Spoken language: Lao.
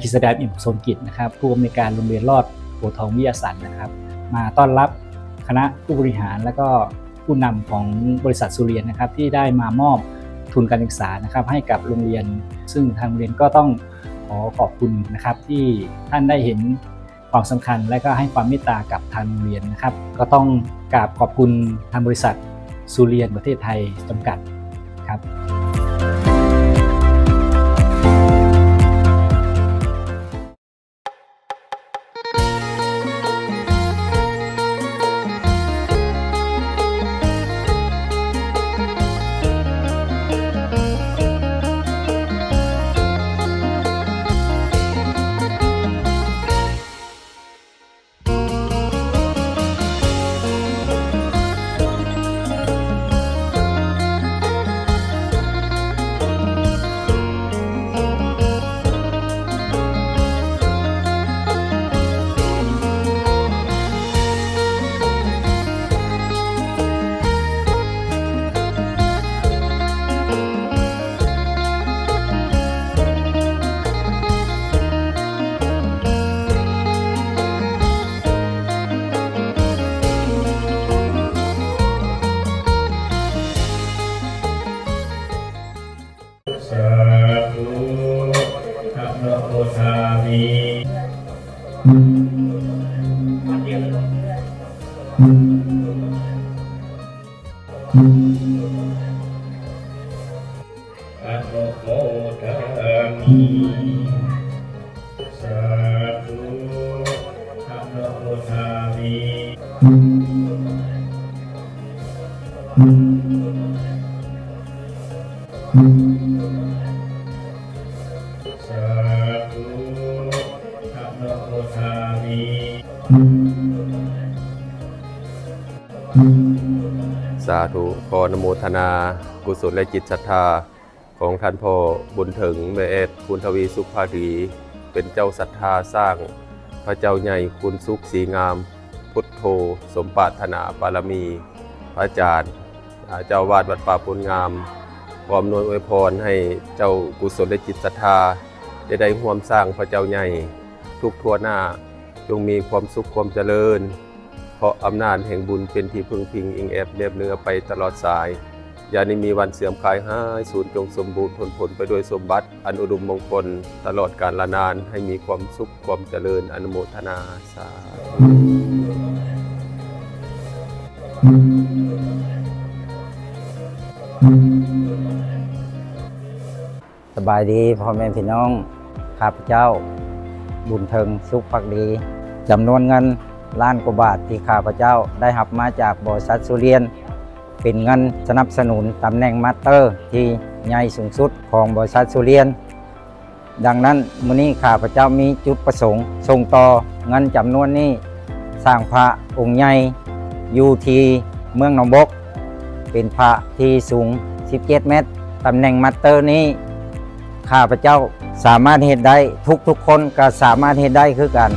กิจสดา อิ่มสมกิจนะครับ ผู้อำนวยการโรงเรียนลอดโพธิ์ทองวิทยาสันนะครับ มาต้อนรับคณะผู้บริหาร แล้วก็ผู้นำของบริษัทสุเรียนนะครับ ที่ได้มามอบทุนการศึกษานะครับ ให้กับโรงเรียน ซึ่งทางโรงเรียนก็ต้องขอขอบคุณนะครับ ที่ท่านได้เห็นความสำคัญ และก็ให้ความเมตตากับทางโรงเรียนนะครับ ก็ต้องกราบขอบคุณทางบริษัทสุเรียนประเทศไทยจำกัดครับ สาธุ อนุโมทามิ อนุโมทามิ สาธุ อนุโมทามิ สาธุ อนุโมทามิ สาธุ ຂໍອະນຸໂມທະນາກຸສົນແລະຈິດສັດທາ ຂອງທ່ານພໍ່ບຸນເຖິງ ແມ່ແອດ ຄູນທະວີສຸກພາດີ ເປັນເຈົ້າສັດທາສ້າງພະເຈົ້າໃຫຍ່ຄູນສຸກສີງາມ ພຸດໂທ ສົມປາດຖະໜາບາລະມີ ພະອາຈານ ອາ ເຈົ້າອາວາດວັດປ່າໂພນງາມ ຂໍອຳນວຍອວຍພອນໃຫ້ເຈົ້າກຸສົນແລະຈິດສັດທາ ຈະໄດ້ຮ່ວມສ້າງພະເຈົ້າໃຫຍ່ທຸກທົ່ວໜ້າ ຈົ່ງມີຄວາມສຸກຄວາມຈະເລີນ ເພາະອຳນາດແຫ່ງບຸນເປັນທີ່ເພິ່ງພິງອີງແອບແນບເໜືອໄປຕະຫຼອດສາຍ ຢ່າໄດ້ມີວັນເສື່ອມຄາຍຫາຍສູນ ຈົ່ງສົມບູນພົນຜົນໄປດ້ວຍສົມບັດອັນອຸດົມມົງຄົນຕະຫຼອດການລະນານ ໃຫ້ມີຄວາມສຸກຄວາມຈະເລີນ ອະນຸໂມທະນາ ສາທຸ. ສະບາຍດີພໍ່ແມ່ພີ່ນ້ອງ ຂ້າພະເຈົ້າ ບຸນເຖິງ ສຸກພັກດີ. ຈຳນວນເງິນລ້ານກວ່າບາດທີ່ຂ້າພະເຈົ້າໄດ້ຮັບມາຈາກບໍລິສັດສຸລຽນ ເປັນເງິນສະໜັບສະໜູນຕຳແໜ່ງມາດເຕີທີ່ໃຫຍ່ສູງສຸດຂອງບໍລິສັດສຸລຽນ. ດັ່ງນັ້ນ ມື້ນີ້ຂ້າພະເຈົ້າມີຈຸດປະສົງສົ່ງຕໍ່ເງິນຈຳນວນນີ້ ສ້າງພະອົງໃຫຍ່ຢູ່ທີ່ເມືອງໜອງບົກ ເປັນພະທີ່ສູງສິບເຈັດແມັດ. ຕຳແໜ່ງມາດເຕີນີ້ ຂ້າພະເຈົ້າສາມາດເຮັດໄດ້ ທຸກໆຄົນກໍສາມາດເຮັດໄດ້ຄືກັນ.